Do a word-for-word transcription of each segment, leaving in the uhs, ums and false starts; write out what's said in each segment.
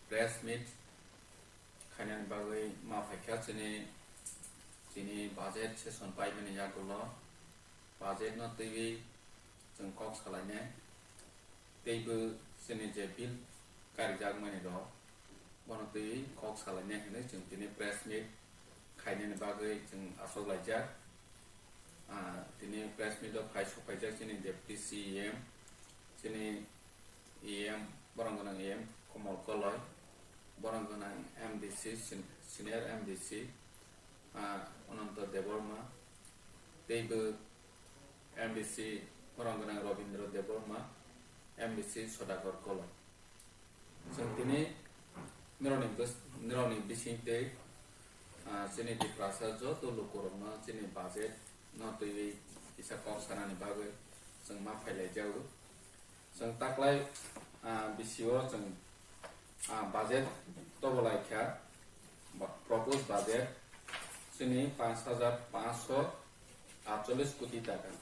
press meet khainani bagwi ma phaikha chini, chini budget session paimani yagulo budget no twiwi chwng kok salainai teibo chini je bill karijakmani rok bono twiwi kok salainai hinwi chwng tini press meet khainani bagwi chwng asok laijak. Ah, tini press meet o phai sokphaijak chini deputy C E M, chini E M, borok gwnang E M Komol Koloi, borok gwnang M D C, sen-, senior M D C, ah, Ananto Debbarma, teibo M D C, borok gwnang Rabindra Debbarma, M D C Sodagor Koloi. Chwng tini nirokni bws-, nirokni bising tei, ah, chini Tiprasa joto lukurokno chini budget no twiwi kisa kok sanani bagwi chwng ma phailaijago. Chwng taklai, ah, bisio chwng, ah, budget tobolaikha, ba-, proposed budget chini panch hajar panchsho atchollish koti taka,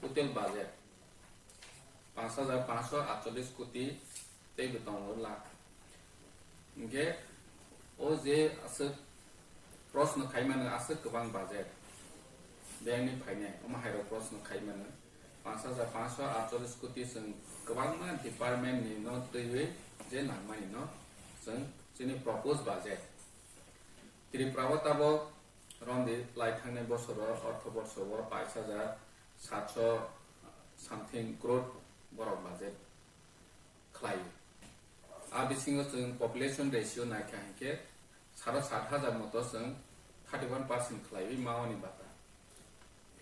total budget panch hajar panchsho atchollish koti tei bo tongo lakh. Hingke o je aswk proshno khaimano aswk kwbang budget bengni phainai, omo hairok proshno khaimano panch hajar panchsho atchollish koti chwng kwbangma department ni no twiwi je nangmani no chwng chini proposed budget. Tripura o tabok romdi lai thangnai bosoro ortho borsoro pais hajar satso something crore borok budget khlai. A bisingo chwng population ratio naikha hinkhe saro sat hajar moto chwng thirty one percent khlaiwi mawani bata.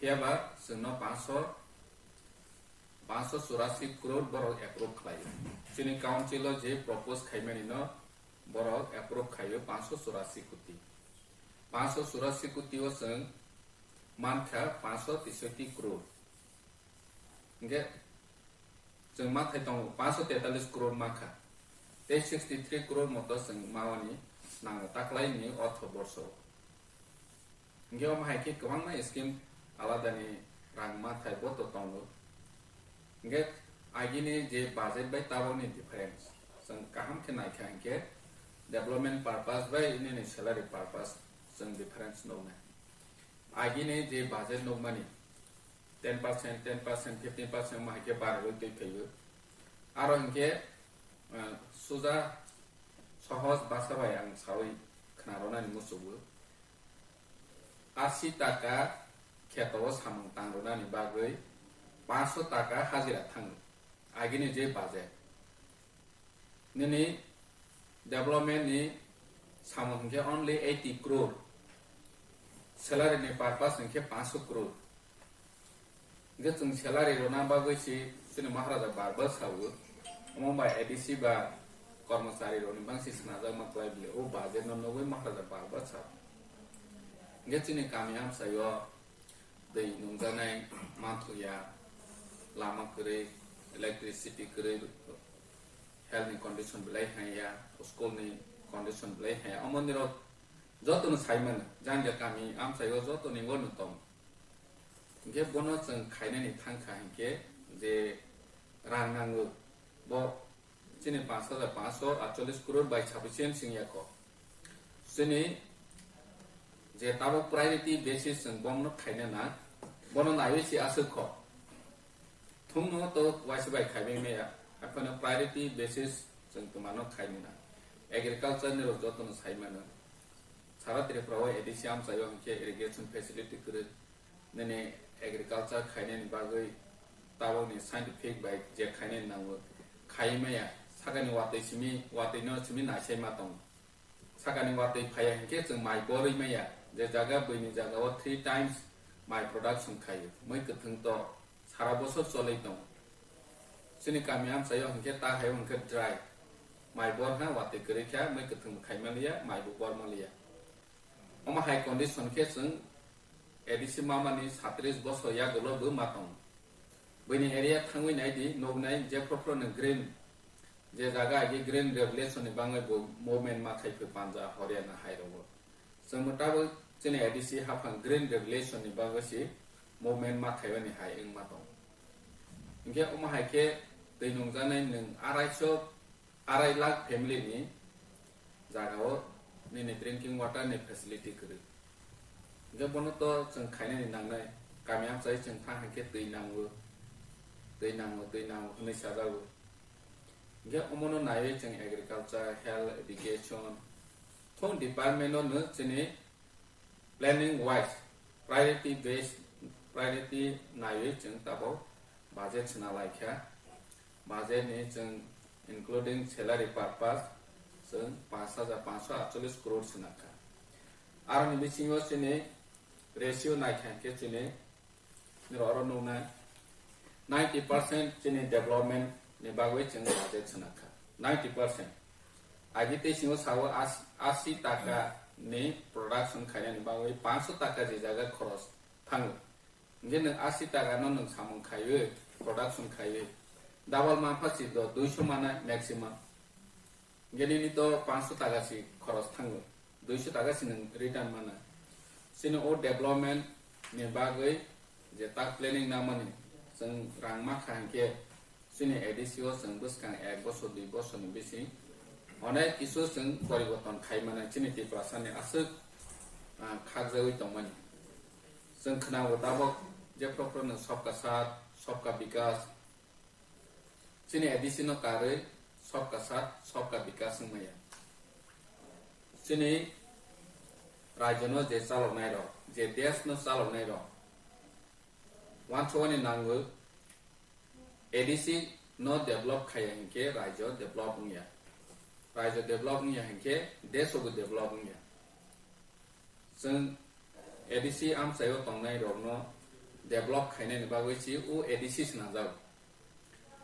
Phiyaba chwngno panchsho, panchsho churasi crore borok approve khlai. Chini council o je propose khaimani no borok approve khaio panchsho churasi koti. Panchsho churasi koti o chwng mankha panchsho teishotti crore. Hingke chwng mathai tongo panchsho tetalis crore mankha. Tei sixty three crore moto chwng mawani nango taklaini ortho borsho. Hingke omo hai khe kwbangma scheme aladani rang mathai bo to tongo. Hingke agini je budget bai tabokni difference chwng kaham khe naikha hingke development purpose bai nini salary purpose chwng difference nuknai. Agini je budget nukmani ten percent, ten percent, fifteen percent omo hai khe barwi twi phaio. Aro hingke, eh, suja sohoj basa bai ang sawi khna rwnani muchungo. Asi taka kheto o samung tang rwnani bagwi panchsho taka hajira thango. Agini je budget. Nini development ni samung hingke only eighty crore. Salary ni purpose hingke panchsho crore. Hingke chwng salary rwna bagwi si chini Maharaja bar bar sao. Omo bai A D C ba kormochari rokni bangsi swnajak ma kwlai bile o budget no nugwi Maharaja bar bar sao. Hingke chini kami amchaio twi nungjaknai manthoya, lama kwrwi, electricity kwrwi, health ni condition belai haiya, school ni condition belai haiya. Omo nirok jotono sai mano, jang ja kami amchaio jotoni wano tong. Hingke bono chwng khainani thangkha hingke je rang nango, bo chini panch hajar panchsho atchollish crore bai sufficient sing ya kho. Chini je tabok priority basis chwng bomno khaina na, bono naiwi si aswk kho. Thumno to waisa bai khaibai maya, haphano priority basis chwng twmano khaina na. Agriculture ni rok jotono sai mano. Sara Tripura o A D C amchaio hingke irrigation facility kwrwi. Nini agriculture khainani bagwi tabokni scientific bai je khainani nango, khai maya. Sakani watwi simi, watwino simi naisai ma tongo. Sakani watwi phaiya hinkhe chwng mai borwi maya. Je jaga buini jaga o three times mai production khaio. Mui kwthwng to sara bosor cholwi tongo. Chini kami amchaio hinkhe ta hai hinkhe dry. Mai bor ha watwi kwrwi kha, mui kwthwng khai maliya, mai bo bor maliya. Omo hai condition khe chwng A D C mamani satris bosor yagulo bo ma tongo. Bini area thangwi naidi, nuknai je phrophro no green, je jaga agi green revolution ni bangwi bo movement ma khai phi panja Haryana hai rogo. Chwng bo tabuk chini A D C haphang green revolution ni bagwi si movement ma khaibani hai wng ma tongo. Hinkhe omo hai khe twi nungjaknai nwng arai so arai lakh family ni jagao nini drinking water ni facility kwrwi. Hingke bono to chwng khainani nangnai, kami amchai chwng thang hinkhe twi nango, twi nango, twi nango hwnwi sajago. Hingke omono naiwi chwng agriculture, health, education, thong department no chini planning wise, priority based, priority naiwi chwng tabok budget swnalaikha. Budget ni chwng including salary purpose chwng panch hajar panchsho atchollish crore swnakha. Aroni bisingo chini ratio naikha hinkhe chini niro oro nuknai ninety percent chini development ni bagwi chwng budget swnakha. Ninety percent. Agi tei singo sawo as-, asi taka ni production khainani bagwi panchsho taka je jaga khoros thango. Hingke nwng asi taka no nwng samung khaiwi, production khaiwi, double manpha si do duisho mana maximum. Hingke nini to panchsho taka si khoros thango, duisho taka si nwng return mana. Chini o development ni bagwi je tak planning nangmani, chwng rang makha hinkhe chini A D C o chwng bwskang ek bosor, dui bosor ni bising onek kisu chwng poriborton khai mano chini Tiprasa ni aswk, ah, khakjagwi tongmani. Chwng khwnao tabok jephru phru no Sabka Saath, Sabka Vikas, chini A D C no karwi Sabka Saath, Sabka Vikas wngmaya. Chini rajyo no je chaloknai rok, je desh no chaloknai rok, wansukmani nangwi A D C no develop khaiya hinkhe rajyo develop wngya. Rajyo develop wngya hinkhe desh bo develop wngya. Chwng A D C amchaio tongnai rokno develop khainani bagwi si o A D C swnamjago.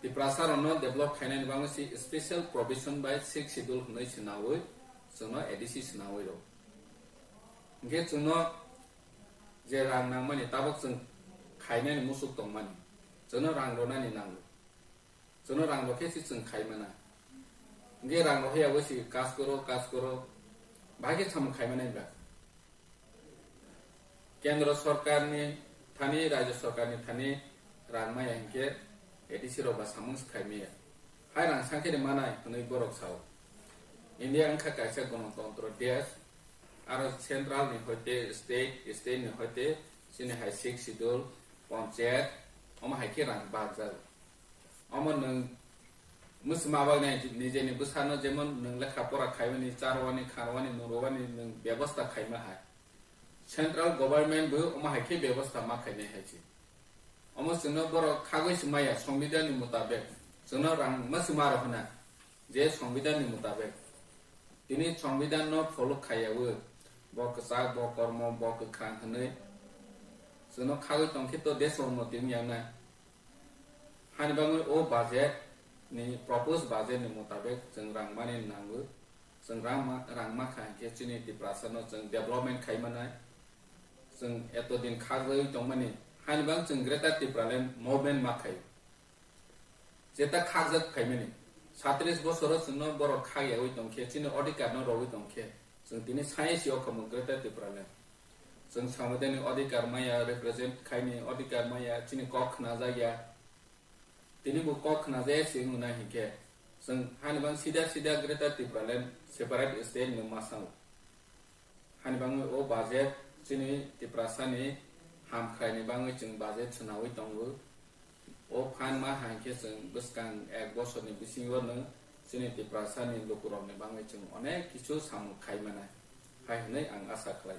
Tiprasa rokno develop khainani bagwi si special provision bai sixth schedule hwnwi swnawi chwngno A D C swnawi rw. Hinkhe chwngno je rang nangmani tabok chwng khainani musuk tongmani, chwngno rang rwnani nango. Chwngno rang rw khe se chwng khai mana. Hinkhe rang rw ya bo se kas koro, kas koro. Bahai khe samung khai manai ba. Kendro sorkarni thani, rajyo sorkarni thani rang maya hinkhe A D C rok ba samung se khai maya. Hai rang sangkhe ni manai hwnwi borok sao. India wngkha kaisa gonotontro desh, aro central ni hoite state, state ni hoite chini hai sixth schedule, panchayat, omo hai khe rang bag jago. Omo nwng mwswma bagwi nai nijeni bwsano jemon nwng lekha pora khaimani, charwani, kharwani, nurwani nwng bebosta khaima hai. Central government bo omo hai khe bebosta ma khainai hai se. Omo chwngno borok khagwi se maya, songbidhan ni mutabek chwngno rang ma se ma rw hwna, je songbidhan ni mutabek. Tini songbidhan no follow khaiyawi, bo kwchak, bo kormo, bo kwkhwrang hwnwi chwngno khagwi tongkhe to desh unnoti wngya wngnai. Hani bagwi o budget ni, proposed budget ni mutabek chwng rang mani nango. Chwng rang ma, rang ma kha hinkhe chini Tiprasa no chwng development khai manai. Chwng eto din khakjagwi tongmani. Hani bang chwng Greater Tipraland movement ma khai. Jeta khakjak phaimani. Satris bosoro chwngno borok khakyawi tongkhe, chini odhikar no rogwi tongkhe. Chwng tini sai si o khamu Greater Tipraland. Chwng samudani odhikar maya, represent khaini odhikar maya, chini kok khnajakya. Tini bo kok khnajakya se wngna hinkhe, chwng hani bang sida sida Greater Tipraland separate state no ma sango. Hani bangwi o budget chini Tiprasa ni hamkhraini bangwi chwng budget swnawi tongo. O phan ma hai khe chwng bwskang ek bosor ni bisingo no chini Tiprasa ni lukurok ni bangwi chwng onek kichu samung khai mano hai hwnwi ang asa khlai.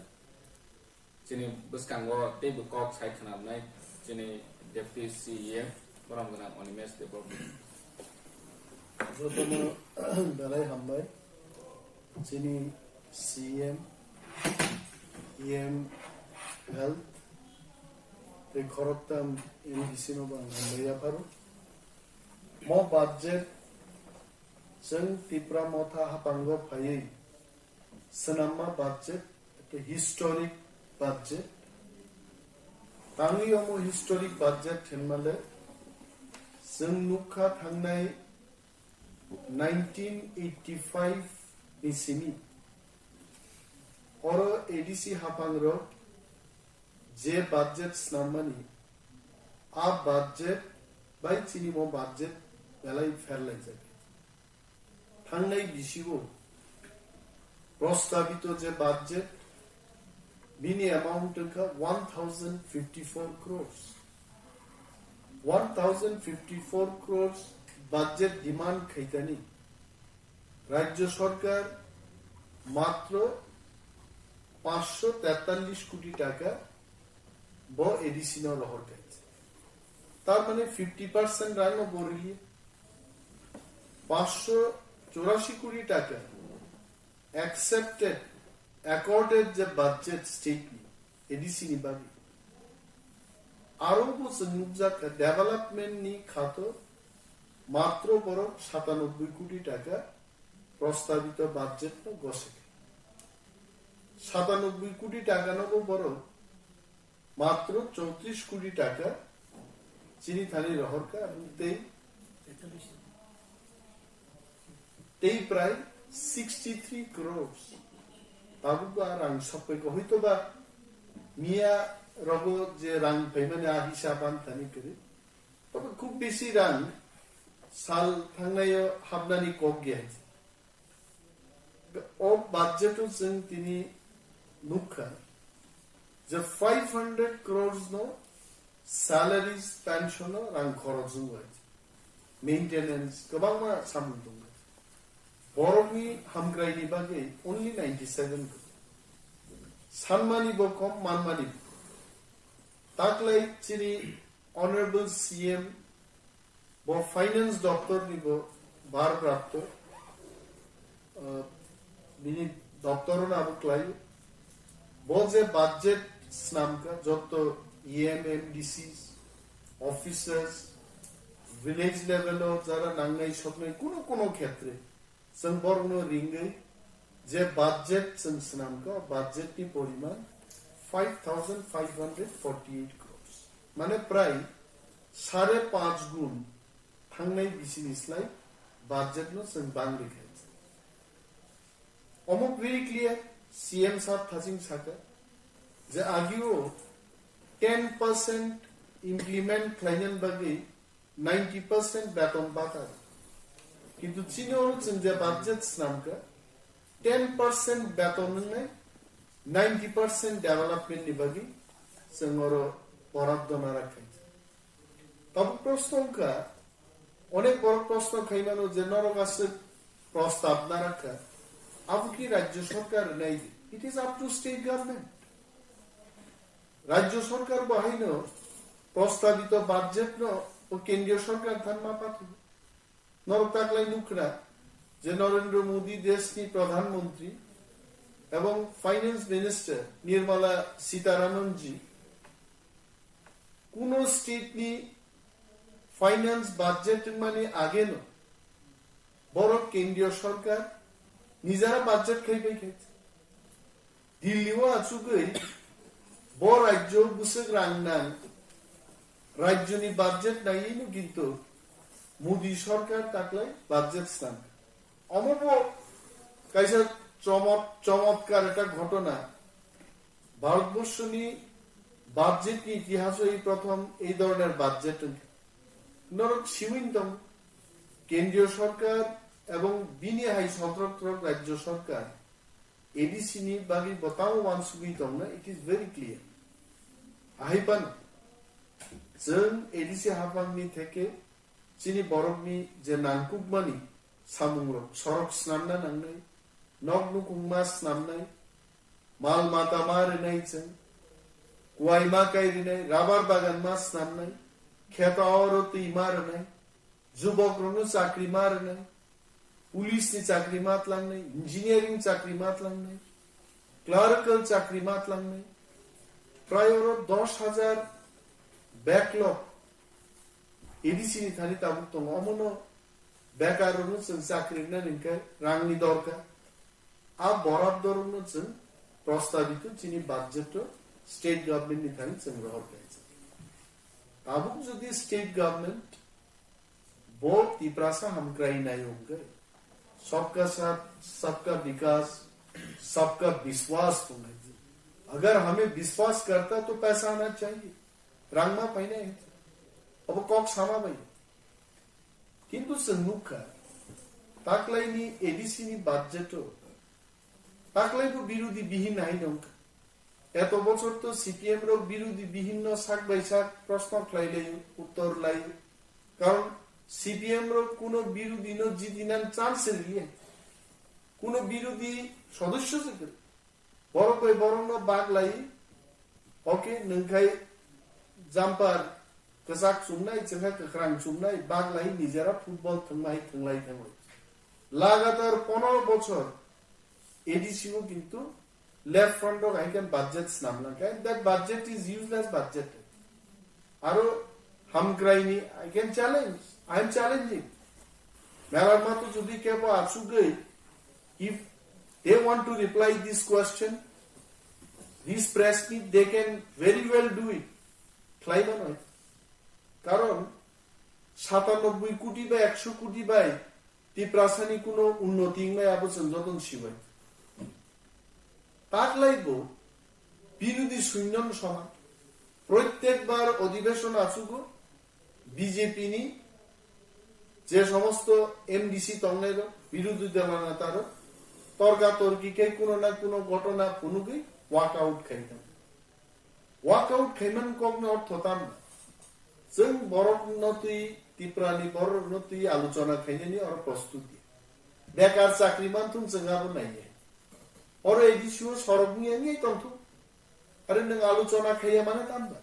Chini bwskango teibo kok sai khwnamnai chini Deputy C E M borom gwnang Animesh Debbarma. Jotono belai hambai. Chini C M, E M Health, tei khoroktham M D C no bo ang hambai yapharo. Mo budget chwng Tipra Motha haphango phaiwi swnamma budget, ekta historic budget. Tangwi omo historic budget hinmale chwng nukha thangnai nineteen eighty-five ni simi oro A D C haphangrok je budget snammani, a budget bai chini mo budget belai pherlaijak. Thangnai bisigo Prostabito je budget, bini amount wngkha one thousand fifty-four crores. One thousand fifty-four crores budget demand khaitani Rajya Sarkar matro panchsho tetallish koti taka bo A D C no rohor khaitse. Tar mane fifty percent rang no bo riliya. Panchsho churashi koti taka accepted, accorded je budget state ni, A D C ni bagwi. Aro bo chwng nukjakha development ni khato matro borok satanoboi koti taka prostabito budget no gosek. Satanoboi koti taka no bo borok matro chowtrish koti taka chini thani rohorkha, aboni tei, tei prai sixty three crores. Tabuk ba rang sokphaikha, hoito ba miya rogo je rang phaimani a hisab an thani kwrwi. Tobe khub bisi rang sal thangnaio habnani kok ya. O budget o chwng tini nukha je five hundred crores no salaries, pension no rang khorok wngwi, maintenance kwbangma samung tongo. Borokni hamkraini bagwi only ninety seven crore. Sanmani bo kom, manmani bo kom. Taklai chini Honorable C M bo finance doptor ni bo bharprapto, ah, bini doptor no abo klai. Bo je budget snamkha, jotto E M, M D Cs, officers, village level o jara nangnai soknai kuno kuno khetre, chwng borokno ringwi je budget chwng swnamkha, budget ni poriman five thousand five hundred forty eight crores. Mane prai sare panch gun thangnai bisini slai budget no chwng bang rikha. Omo very clear, C M sir thaching saka je agio ten percent implement khlainani bagwi ninety percent beton bata. Kintu chini oro chwng je budget swnamkha, ten percent beton wngnai, ninety percent development ni bagwi chwng oro boraddo narakha. Tabuk proshno wngkha, onek borok proshno khaimano je norok aswk prostab narakha, abo ki Rajya Sarkar rwnai di? It is up to state government. Rajya Sarkar bo haino prostabito budget no o Kendriya Sarkar than ma patwi. Norok taklai nukra je Narendra Modi deshni Pradhan Mantri ebong Finance Minister Nirmala Sitharaman ji kuno state ni finance budget wngmani ageno borok Kendriya Sarkar nijara budget khaibai khaisa. Delhi o achugwi bo rajyo bwswk rang nang, rajyoni budget naiwi no kintu Modi sarkar taklai budget swnam. Omo bo kaisa chomot-, chomotkar ekta ghotona. Bharatborsho ni budget ni itihaso ei prothom ei dhoroner budget wngkha. Norok siwin tong, Kendriya sarkar ebong bini hai sotrok trok rajyo sarkar A D C ni bagwi bo tamo uansugwi tongna, it is very clear. Ahai phano, chwng A D C haphangni theke chini borokni je nangkukmani samungrok, sorok snamna nangnai, nok nukung ma snamnai, mal mata ma rinai chwng, kuai ma kai rinai, rabar bagan ma snamnai, kheto oro twi ma rinai, jubokrokno chakri ma rwnai, police ni chakri ma tlangnai, engineering chakri ma tlangnai, clerical chakri ma tlangnai, prai oro dos hajar backlog A D C ni thani tabuk tongo, omono bekar rokno chwng chakri rwnani hwnkhe rangni dorkar. A boraddo rokno chwng prostabito chini budget o state government ni thani chwng rohor kha. Tabuk jodi state government bo Tiprasa hamkrai nai hwnkhe, sabka saath, sabka vikas, sabka vishwas tongnai. Agar hame vishwas karta to paisa aana chahiye. Rangma painai. Abo kok sama bai. Kintu chwng nukha, taklaini A D C ni budget o Taklaibo birodhi bihin hai nongkha. Eto bochor to C P M rok birodhi bihin no sak bai sak proshno khlai lai, uttor lai. Karon C P M rok kuno birodhi no jitinan chance se riya. Kuno birodhi sodosyo se kwrwi. Borok bai borok no bag lai, okay, nwng khai jumper kwchak chumnai, chwngkha kwkhrang chumnai, bag lai nijera football thwngmai thwnglai thwnglai. Lagatar pondro bochor A D C o kintu left front rok hai khe budget snam lang kha. And that budget is useless budget. Aro hamkraini, I can challenge, I am challenging. Melarma to jodi kebo achugwi, if they want to reply this question, this press meet, they can very well do it. Khlai mano. Karon satanoboi koti bai ekso koti bai Tiprasani kuno unnoti wngnai abo chwng jotono sibai. Taklaibo birodhi suinno no soman. Prottek bar odhibeshon achugo B J P ni je somosto M D C tongnai rok, birodhi dola neta rok, torka torki khe kuno na kuno ghotona phunugwi walk out khai tong. Walk out khaimani kokni ortho tamo? Chwng borok no twi, Tipra ni borok no twi aluchona khainani oro prostuti. Bekar chakri manthung chwng abo naiya. Oro A D C o sorok ni ani tongthung. Are nwng aluchona khaiya mane tamo?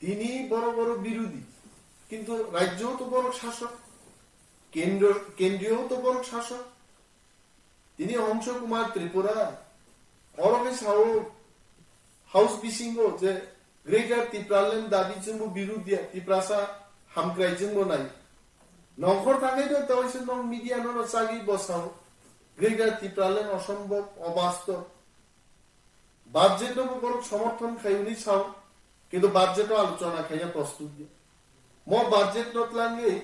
Tini borok oro birodhi. Kintu rajyo to borok sasok. Kendro, kendriyo to borok sasok. Tini Hongso Kumar Tripura, oro khe sao House bisingo je Greater Tipraland dabi chwngbo birodhiya, Tiprasa hamkrai chwngbo nai. Nongkhor thangwi do tawise nong media no no chagwi bo sao. Greater Tipraland osombob, obastob. Budget no bo borok somorthon khai hwnwi sao, kintu budget o aluchona khaina prostut ya. Mo budget no tlangwi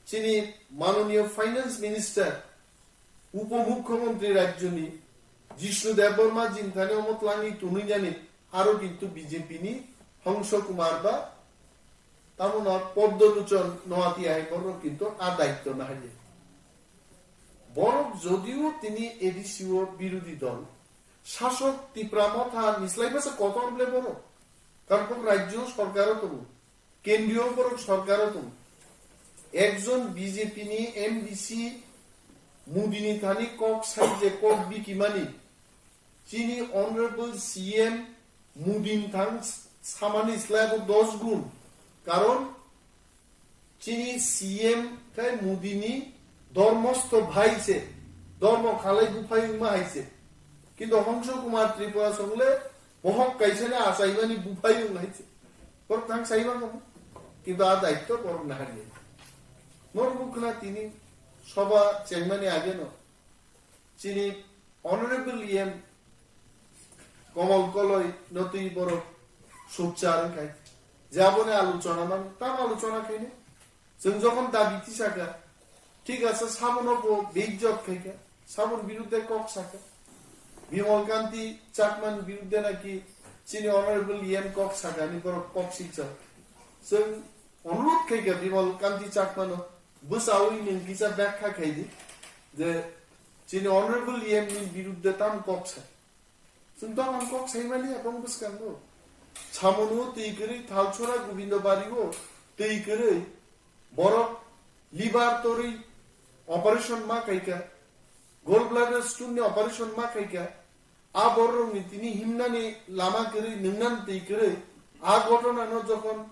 chini manoniyo finance minister, upo mukhyamantri rajyoni Jishnu Debbarma jingthani omo tlangwi tunwi nani aro kintu B J P ni Hongso Kumar ba tamo no Poddo Luchon Noatia hai borok kintu a daitto nahari. Borok jodio tini A D C o birodhi dol, sasok Tipra Motha ni slai bwsa kotor ble borok. Karon borok rajyo sorkaro tongo, kendriyo borok sorkaro tongo. Ekjon B J P ni M D C Modi ni thani kok sai je kok bikimani, chini Honorable C M Modi ni thang samani slai bo dos gun. Karon chini C M khe Modi ni dormosto bhai se, dormo khalai buphai wngma hai se. Kintu Hongso Kumar Tripura songle bohok kaisa ni achaimani buphai wng hai se. Borok thang sai mano. Kintu a daitto borok nahari. Norok wngkhna tini soba chengmani age no chini Honorable E M Komol Koloi no twi borok sukchar wngkhai. Je aboni aluchona man, tam aluchona khaini. Chwng jokhon dabi tisakha, thik ase, sabono bo beizzot khaikha, saboni biruddhe kok sakha. Bimal Kanti Chakmani biruddhe naki chini Honorable E M kok sakha, ani borok kok sikcha. Chwng onurudh khaikha Bimal Kanti Chakmano, bwsaui nwng kisa byakha khaidi je chini Honorable E M ni biruddhe tam kok sa. Chwng tamo ang kok saimani abong bwskango. Samono twi kwrwi Thalchora Gobindo Bario twi kwrwi borok liver torwi operation ma khaikha, gallbladder stone ni operation ma khaikha, a borok ni tini himnani lama kwrwi nwngnani twi kwrwi a ghotona no jokhon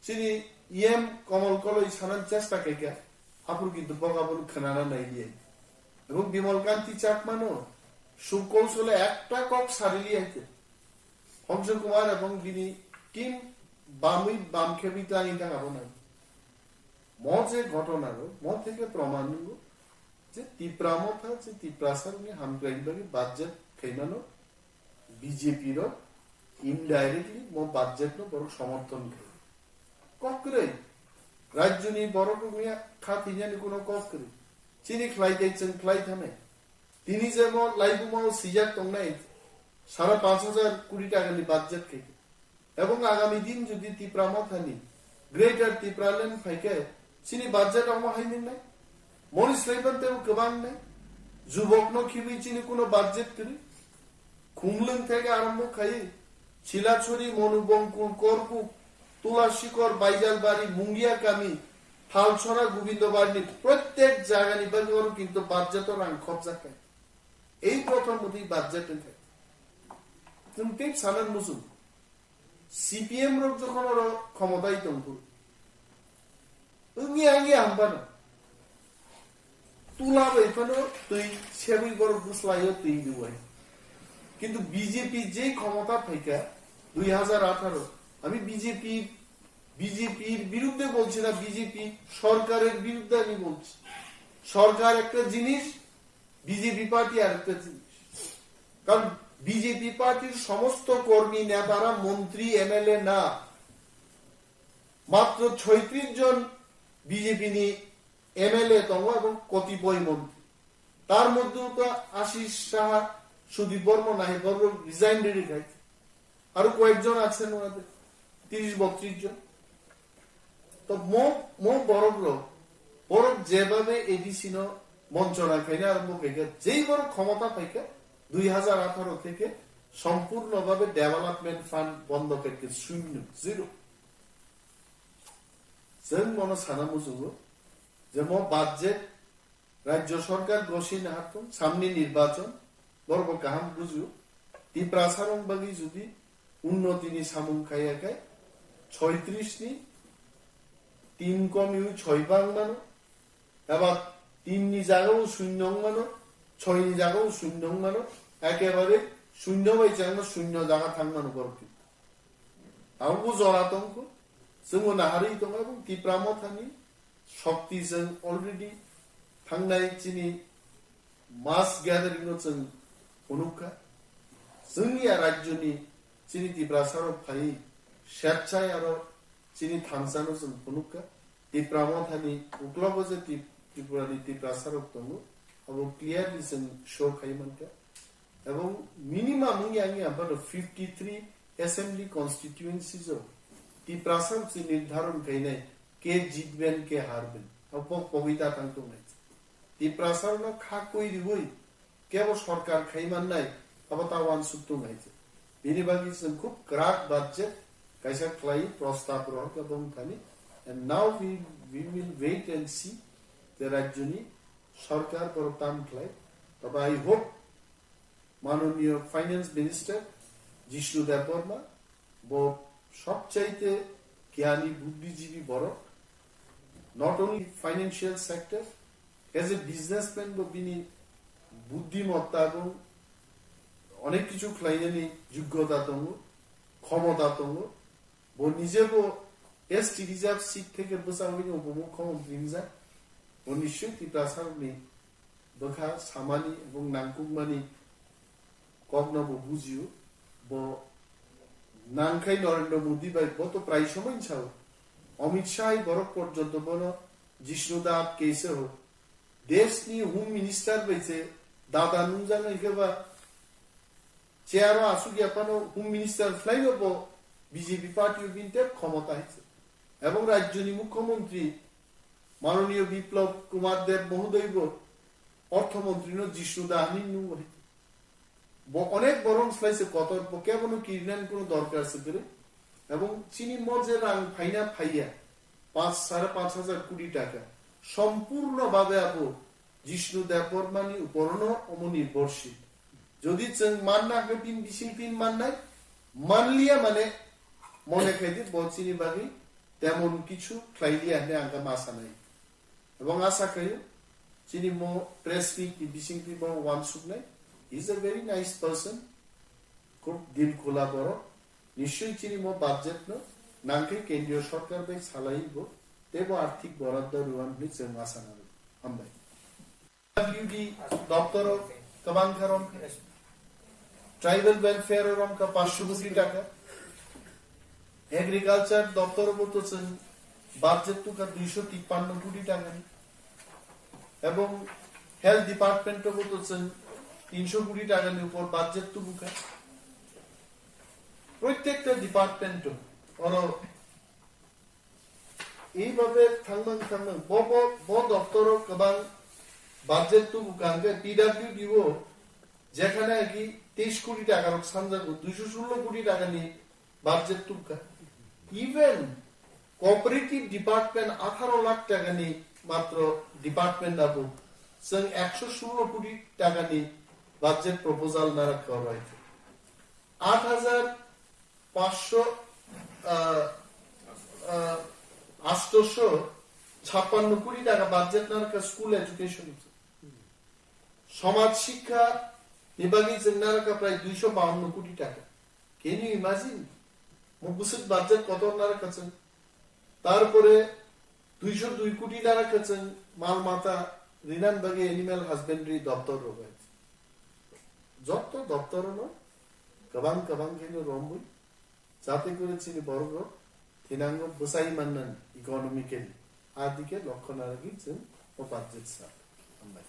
chini E M Komol Koloi sanani chesta khaikha, aphuru kintu boga bono khwnana nailiya. Ebong Bimal Kanti Chakmano sukol sole ekta kok sariliya khe. Hongso Kumar ebong bini team bamwi bam khebwi tangwi tang abo nai. Mo je ghotona ro, mo theke proman nungo je Tipra Motha je Tiprasa rokni hamkraini bagwi budget khaimano B J P rok indirectly mo budget no borok somorthon khlai. Kok kwrwi, rajyoni borok rokni kha thwinani kuno kok kwrwi. Chini khlai tei chwng khlai thanai. Tini je mo laibuma o swijak tongnai sara panch hajar koti taka ni budget khaikha. Ebong agami din jodi Tipra Mothani Greater Tipraland phaikhe chini budget omo hai nwngnai? Moni slaiban tebo kwbang nai? Jubokno khibi chini kuno budget kwrwi. Khumlwng theke arombo khai Silachari, Monubongkul, Korkuk, Tulashikhor, Baijalbari, Mungiakami, Thalchhora, Gobindobarini prottek jagani bagwi oro kintu budget-o rang khopjak kha. Ei prothom bwtwi budget wngkha. Chwng tei sana muchung. C P M rok jokhon oro khomotai tongphuru, wngya wngya hamphano tula bai phano twi sebwi borok bwslaio twi rwui. Kintu B J P je khomota phaikha dui hazar atharo, ami B J P, B J P-r biruddhe bolchi na, B J P sorkarer biruddhe ami bolchi. Sorkar ekta jinis, B J P party arekta jinis. Karon B J P partyr somosto kormi, netara, montri, M L A na, matro choitrish jon B J P ni M L A tongo ebong kotipoi montri. Tar moddhe to Ashish Saha, Sudip Barma nai, borok resign riri khai. Aro koyekjon ache nungade, tiris botris jon. To mo, mo borok rok, borok jebabe A D C no monchona khaina arombo khaikha, jei borok khomota phaikha, dui hazar atharo theke sompurno babe development fund bondo khaikha, shunyo, zero. Chwng mono sana muchungo je mo budget Rajya Sarkar gosi nahartung, samni nirbachon, borok bo kaham bujio. Tiprasa rok bagwi jodi unnoti ni samung khaiya khe, choitrish ni tin komiui choi bang mano, eba tin ni jaga o shunyo wng mano, choi ni jaga o shunyo wng mano, ekebare shunyo bai changma shunyo jaga thang mano borok tin. Abo bo jora tongkho, chwngbo naharwi tongo, ebong Tipra Mothani shokti chwng already thangnai chini mass gathering no chwng phunukha. Chwngya rajyoni chini Tiprasa rok phai swechai aro chini thansa no chwng phunukha. Tipra Mothani uklogo je Tip-, Tripura ni Tiprasa rok tongo, abo clearly chwng show khai mankha. Ebong minimum wngya wngya phano fifty three assembly constituencies o Tiprasa se nirdharon khainai ke jitben ke harben. Abo pok pogwi ta thang tongnai. Tiprasa no kha koi riwi kebo sorkar khai mannai, abo ta wansuk tongnai. Bini bagwi chwng khub kwrak budget kaisa khlai prostab rohor khe bong thani. And now we, we will wait and see the rajyoni sorkar borok tam khlai. Tobe I hope Manoniyo Finance Minister Jishnu Debbarma, bo sobchaite giyani buddhijibi borok, not only financial sector, as a businessman bo bini buddhimotta ebong onek kichu khlainani joggota tongo, khomota tongo. Bo nije bo S T reserve seat theke bwsagwi ni upomukhyamantri wngjak. Bo nischoi Tiprasarokni bwkha samani ebong nangkukmani kokno bo bujio. Bo nangkhai Narendra Modi bai, bo to prai somoi sao. Amit Shah hai borok porjonto bono Jishnu Da aap kaise ho? Deshni Home Minister bai se dada nungjak hai khe ba chair o asuk ya phano Home Minister khlai bo B J P party o bini tep khomota hai se. Ebong rajyoni mukhyamantri Manoniyo Biplab Kumar Deb mohodoi bo orthomontri no Jishnu Da hinwi nungo hai. Bo onek borom slai se kotor, bo kebono kirinani kono dorkar se kwrwi. Ebong chini mo je rang phaina phaiya, panch, sare panch hajar koti taka, sompurno babe abo Jishnu Debbarmani uporono omo nirbhorshil. Jodi chwng manna hwnkhe bini bising tin mannai, manliya mane mone khaidi bo chini bagwi temon kichu khlailiya hwnwi ang khe ma sanai. Ebong asa khaio, chini mo press meet ni bisingtwi bo wansuknai. He is a very nice person, khub dil khula borok. Nischoi chini mo budget no nangkhe kendriyo sorkar bai salai bo, tei bo arthik boraddo rwan hwnwi chwng asa nango. Hambai. P W D doptor o kwbang kha romkha. Tribal welfare o romkha panchsho koti taka. Agriculture doptor o bo to chwng budget tukha duisho tippanno koti taka ni. Ebong health department o bo to chwng tinsho koti taka ni upor budget tubukha. Prottekta department o oro Eibabe thangmang thangmang bo, bo, bo doptoro kwbang budget tubu kangke P W D o jekhane ki teis koti taka rok sanjago, duiso sullo koti taka ni budget tubka. Even cooperative department atharo lakh taka ni matro department abo chwng ekso sullo koti taka ni budget proposal narakha bai. Aat hajar pansho, ah, ah, astoso chappanno koti taka budget narakha school education. Samaj shikkha ni bagwi chwng narakha prai duiso bawanno koti taka. Can you imagine? Mo bwswk budget kotor narakha chwng. Tarpore duiso dui koti narakha chwng mal mata rinan bagwi animal husbandry doptor rok bai. Jotto doptor no kwbang kwbang khe no romwi jate kore chini borok rok thinango bwsai mannan economically. A dike lokho narwgwi chwng o budget sa. Hambai.